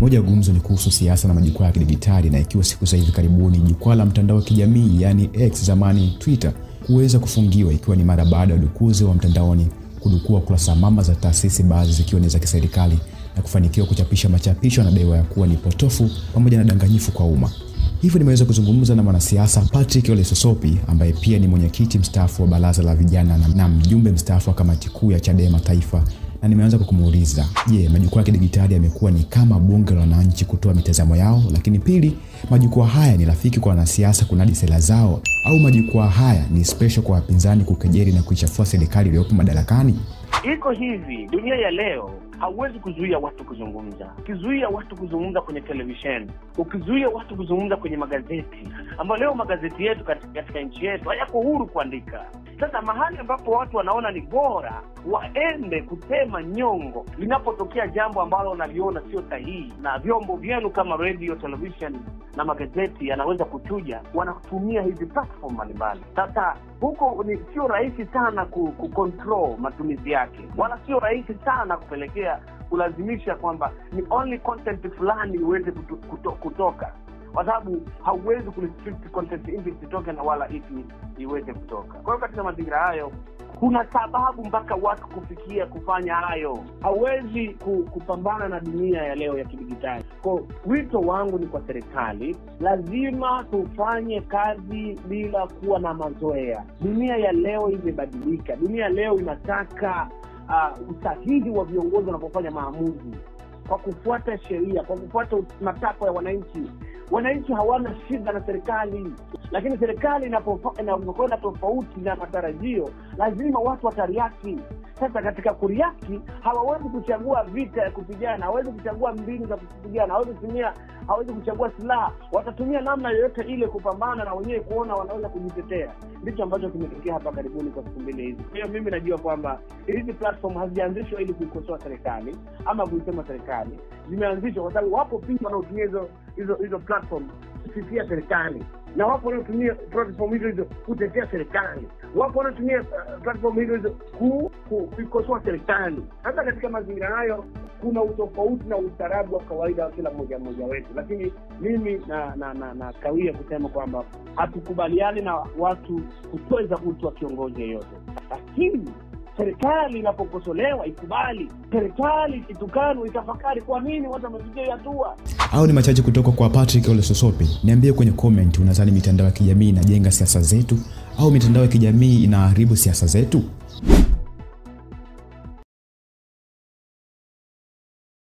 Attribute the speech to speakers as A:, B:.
A: Moja ya gumzo ni kuhusu siasa na majukwaa ya kidijitali, na ikiwa siku za hivi karibuni jukwaa la mtandao wa kijamii yani X zamani Twitter kuweza kufungiwa, ikiwa ni mara baada ya udukuzi wa mtandaoni kudukua kurasa mama za taasisi baadhi zikiwa ni za kiserikali na kufanikiwa kuchapisha machapisho na daiwa ya kuwa ni potofu pamoja na danganyifu kwa umma. Hivyo nimeweza kuzungumza na mwanasiasa Patrick Ole Sosopi ambaye pia ni mwenyekiti mstaafu wa Baraza la Vijana na mjumbe mstaafu wa kamati kuu ya Chadema Taifa, na nimeanza kwa kumuuliza, je, majukwaa ya kidijitali yamekuwa ni kama bunge la wananchi kutoa mitazamo yao? Lakini pili, majukwaa haya ni rafiki kwa wanasiasa kunadi sera zao, au majukwaa haya ni special kwa wapinzani kukejeli na kuichafua serikali iliyopo madarakani?
B: Iko hivi, dunia ya leo hauwezi kuzuia watu kuzungumza. Ukizuia watu kuzungumza kwenye televisheni, ukizuia watu kuzungumza kwenye magazeti, ambayo leo magazeti yetu katika nchi yetu hayako huru kuandika. Sasa mahali ambapo watu wanaona ni bora waende kutema nyongo linapotokea jambo ambalo wanaliona sio sahihi, na vyombo vyenu kama radio, television na magazeti yanaweza kuchuja, wanatumia hizi platform mbalimbali. Sasa huko ni sio rahisi sana kucontrol matumizi yake, wala sio rahisi sana kupelekea kulazimisha kwamba ni only content fulani iweze kutoka, kwa sababu hauwezi kurestrict content ipi isitoke na wala ipi iweze kutoka. Kwa hiyo katika mazingira hayo kuna sababu mpaka watu kufikia kufanya hayo. Hauwezi kupambana na dunia ya leo ya kidijitali. Kwa wito wangu ni kwa serikali, lazima tufanye kazi bila kuwa na mazoea. Dunia ya leo imebadilika. Dunia leo inataka usahihi wa viongozi wanapofanya maamuzi, kwa kufuata sheria, kwa kufuata matakwa ya wananchi. Wananchi hawana shida na serikali, lakini serikali inapokuwa tofauti na matarajio, lazima watu watariaki. Sasa katika kuriaki hawawezi kuchagua vita ya kupigana, hawawezi kuchagua mbinu za kupigana, hawawezi kuchagua silaha. Watatumia namna yoyote ile kupambana na wenyewe kuona wanaweza kujitetea. Ndicho ambacho kimetokea hapa karibuni kwa siku mbili hizi. Kwa hiyo mimi najua kwamba hizi platform hazijaanzishwa ili kuikosoa serikali ama kuisema serikali. Zimeanzishwa kwa sababu wapo pia wanaotumia hizo platform kusifia serikali, na wapo wanaotumia platform hizo hizo kutetea serikali, wapo wanaotumia platform hizo hizo kuikosoa serikali. Hata katika mazingira hayo kuna utofauti na ustaarabu wa kawaida wa kila mmoja mmoja wetu, lakini mimi na kawia kusema kwamba hatukubaliani na watu kutweza utu wa kiongozi yeyote, lakini serikali inapokosolewa ikubali, serikali ikitukanwa itafakari kwa nini watu wamefikia hatua.
A: Au ni machache kutoka kwa Patrick Ole Sosopi. Niambie kwenye comment, unadhani mitandao ya kijamii inajenga siasa zetu au mitandao ya kijamii inaharibu siasa zetu?